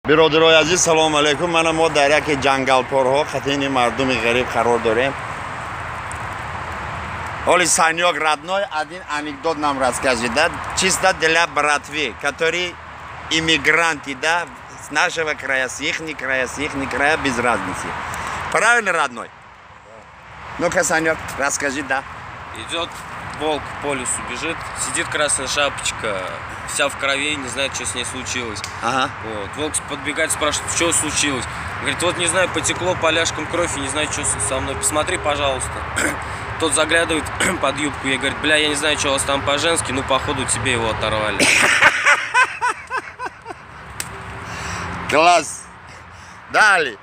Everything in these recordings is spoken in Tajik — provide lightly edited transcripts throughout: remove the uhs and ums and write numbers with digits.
Бародарои азиз, салому алейкум. Мана мо дар яке ҷангалпорҳо қатини мардуми ғариб қарор дорем. Оли Санёк родной, один анекдот нам расскажи, да? Чисто для братвы, которые иммигранты, да, с нашего края, с ихних края, с ихних края, без разницы. Правильно, родной? Ну-ка, Санёк, расскажи, да. Идет волк по лесу, бежит, сидит Красная Шапочка, вся в крови, не знает, что с ней случилось. Ага. Вот. Волк подбегает, спрашивает, что случилось. Говорит, вот не знаю, потекло поляшком кровь, и не знаю, что со мной. Посмотри, пожалуйста. Тот заглядывает под юбку и говорит, бля, я не знаю, что у вас там по-женски, ну, походу, тебе его оторвали. Класс! Дали!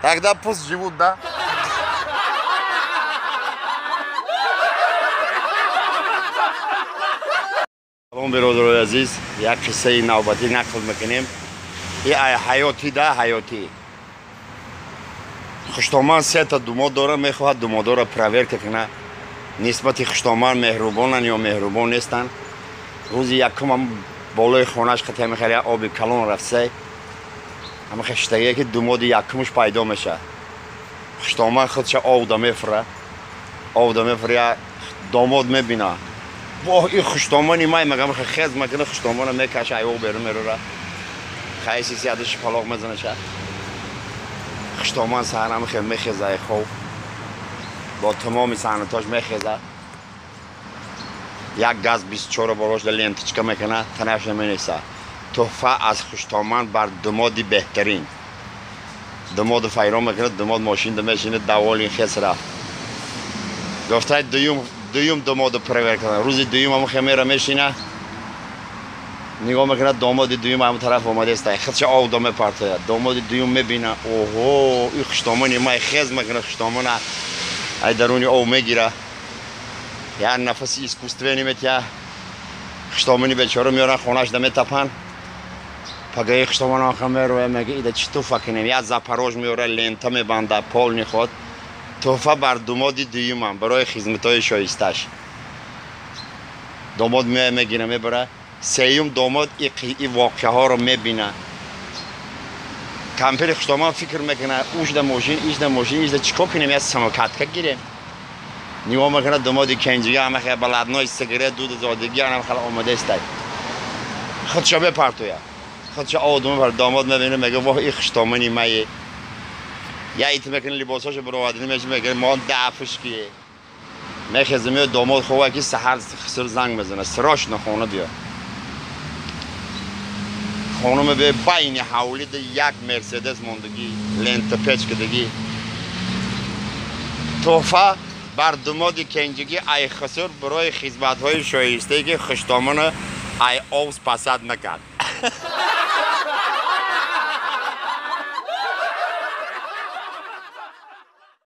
Тогда пусть живут, да? Салом, бародарои азиз, як қиссаи навбатӣ нақл мекунем. И ҳаётӣ, да, ҳаётӣ. Хуштоман сета думод дора, мехоҳад думодора проверка кунад, нисбати хуштоман меҳрубонанд ё меҳрубон нестанд. Рӯзи якумам болои хонаш қати ҳамихел як оби калон рафтсай, ҳамихел шитагие ки думоди якумш пайдо мешавад. Хуштоман худша овда мефура, овда мефура, як домод мебина. Воҳ, ин хуштомани май, мегам хез макина, хуштомана мекаша, ай об берун мерора. Хайси сиадаш палоқ мезанаша. Хуштоман саҳарам хел мехеза, ай хоб. Бо тамоми саҳнатош мехеза. Як газ 24 болош да ленточка мекана, танафш наменеса. Туҳфа аз хуштоман бар думоди беҳтарин. Думоду файрон мекунад, думод мошин да мешинад, даволин хес рафт. Гуфтай дуюм домоду проверка кардам. Рӯзи дуюм ҳам хемера мешина, нигоҳ мекунад, домоди дуюм ҳам тараф омадааст, худша овда мепартояд. Домоди дуюм мебина, оҳо, ин хуштомани май, хез мекунад хуштомана, ай даруни ов мегира, як нафаси искусственный метия. Хуштомани бечора меоранд, хонаш да метапанд. Пагаи хуштомана мероя, мега, ида чӣ туҳфа кунем? Як Запорож меора, лента мебанда, полный ход. Туҳфа бар думоди дуюмам барои хизматҳои шоисташ. Домод меоя, мегира, мебара. Сеюм домод и воқеаҳоро мебина. Кампири хуштоман фикр мекунад, ушда мошин, ишда мошин, ишда чӣ кор кунем, як самокатка гирем. Нигоҳ мекунад, домоди кенҷига ҳама баладной сигарет дуду зодигӣ ҳама хел омодаистай. Худша мепартояд. Худша овду мепартояд. Домод мебина, мега, воҳ, и хуштомани мае. Я ит мекунӣ, либосҳошо баровардӣ меши, мегӯяд, мо дафш ки. Мехеза, меояд, домод хова ки саҳар хиср занг мезанад, срочно хона биё. Хона мебиёй, байни ҳавлида як Мерседес мондагӣ, лента печкадагӣ. Туҳфа бар думоди кенҷигӣ ай хиср барои хизматҳои шоистае ки хуштомана ай ов спасать накард.